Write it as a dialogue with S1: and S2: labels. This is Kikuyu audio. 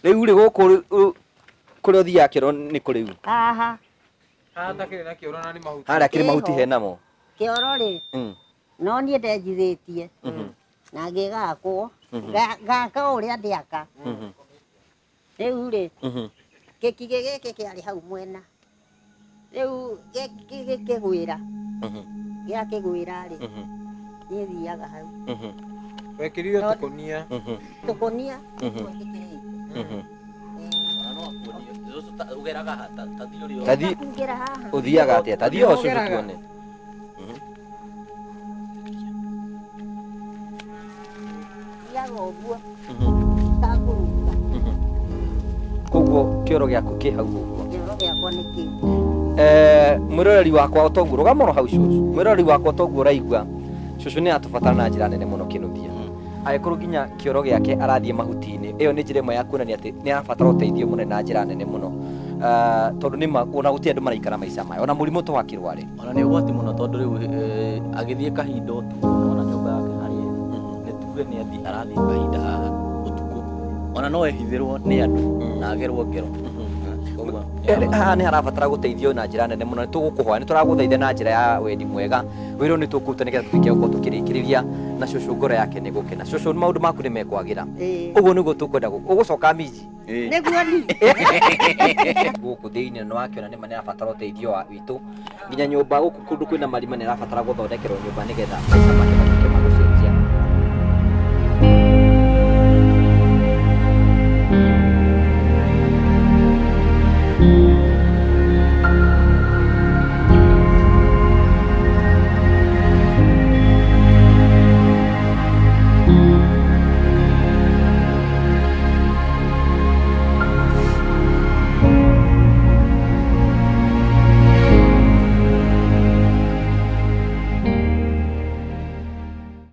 S1: Rĩu rĩ gũkũ kũrĩa ũthiaga kĩoro nĩ kũ rĩu?
S2: Haha.
S3: Haha takĩrĩ na kĩoro na nĩ mahuti.
S1: Harĩa kĩrĩ mahuti
S2: Ĩho.
S1: henamo.
S2: Kĩoro rĩ, no niĩ ndenjithĩtie na ngĩgakwo, ngaka o ũrĩa ndĩaka. Rĩu rĩ, gĩkigĩ gĩkĩ kĩarĩ hau mwena, rĩu gĩkĩgwĩra, gĩakĩgwĩra rĩ, niĩ thiaga hau.
S3: Wekĩrire tũkũnia.
S2: Tũkũnia nĩtuo njĩkĩrĩte.
S4: Ona no akuonie. Cũcũ ũgeraga ha? Ta thiĩ ũrĩa
S1: Tathi
S2: Ngakungĩra haha.
S1: Ũthiaga atĩa? Tathiĩ o cũcũ
S3: Ũgeraga.
S1: tuone.
S2: Thiaga ũguo takũruta.
S1: Koguo kĩoro gĩaku kĩ hau ũguo?
S2: Kĩoro gĩakwa nĩ kĩu.
S1: Mwĩroreri wakwa otoguo rũgama oro hau cũcũ, mwĩroreri wakwa otoguo ũraigua cũcũ nĩ aratũbatara na njĩra nene mũno kĩnũthia. Angĩkorwo nginya kĩoro gĩake arathiĩ mahuti-inĩ, ĩyo nĩ njĩra ĩmwe ya kuonania atĩ nĩ arabatara ũteithio mũnene na njĩra nene mũno. Tondũ nĩ ma ona gũtirĩ andũ maraikara maica maya, ona mũrimũ to akĩrware.
S4: Ona nĩ ũgwati mũno tondũ rĩu agĩthiĩ kahinda ũtukũ, nĩwona nyũmba yake harĩa ĩrĩ, nĩ tuge nĩ athiĩ arathiĩ kahinda haha ũtukũ, ona no ehithĩrwo nĩ andũ na agerwo ngero. Koguo nĩ
S1: Haha nĩ harabatara gũteithio na njĩra nene mũno. Nĩ tũgũkũhoya, nĩ tũragũthaitha na njĩra ya wendi mwega, wĩra ũyũ nĩ tũkũruta nĩgetha tũtuĩke a gũkorwo tũkĩrĩkĩrĩria na cũcũ ngoro yake nĩ gũkena. Cũcũ maũndũ maku nĩ mekwagĩra. Ũguo nĩguo tũkwenda ũgũcoka minji.
S2: Nĩguo ni.
S1: Gũkũ thĩinĩ nĩ wakĩona nĩma nĩ arabatara ũteithio wa witũ, nginya nyũmba gũkũ kũndũ kwĩna marima nĩ arabatara gũthondekerwo nyũmba nĩgetha maica make.